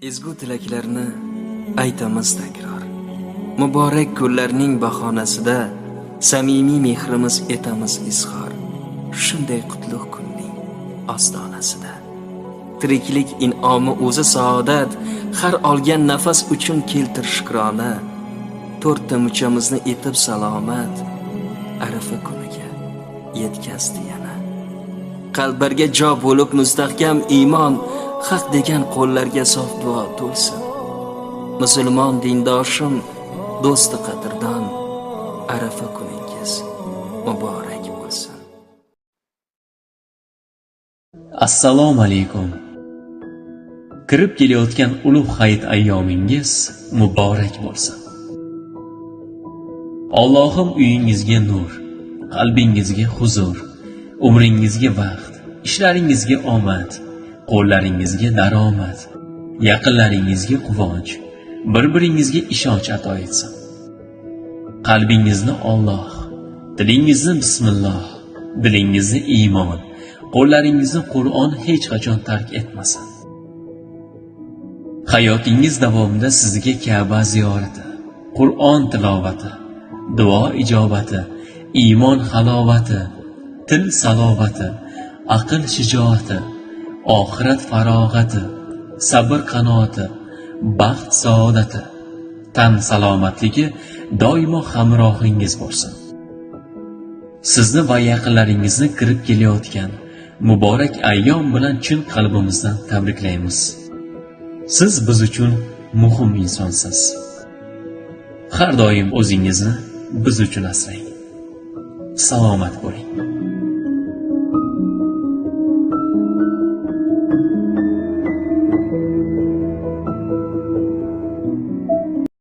Ezgu tilaklarni aytamiz takror. Muborak kunlarning bahonasida samimiy mehrimiz etamiz izhor. Shunday qutlug' kunning ostonasida. Tiriklik in'omi o'zi saodat, har olgan nafas uchun keltir shukrona. To'rtta muchamizni etib salomat, Arafa kuniga yetkazdi yana. Qalblarga jo bo'lib mustahkam iymon, haq degan qo'llarga sof duo to'lsin. Musulmon dindoshim, do'sti qadrdon, Arafa kuningiz muborak bo'lsin. Assalomu alaykum. Kirib kelayotgan ulug' hayit ayyomingiz muborak bo'lsin. Allohim uyingizga nur, qalbingizga huzur, umringizga baxt, ishlaringizga omad, qo'llaringizga daromad, yaqinlaringizga quvonch, bir-biringizga ishonch ato etsin. Qalbingizni Alloh, tilingizni bismillah, dilingizni iymon, qo'llaringizni Qur'on hech qachon tark etmasin. Hayotingiz davomida sizga Ka'ba ziyorati, Qur'on tilovati, duo ijobati, iymon halovati, til salovati, aql shijoati, oxirat farog'ati, sabr qanoati, baxt saodati, tan salomatligi doimo hamrohingiz bo'lsin. Sizni va yaqinlaringizni kirib kelayotgan muborak ayyom bilan chin qalbimizdan tabriklaymiz. Siz biz uchun muhim insonsiz. Har doim o'zingizni biz uchun asrang. Salomat bo'ling.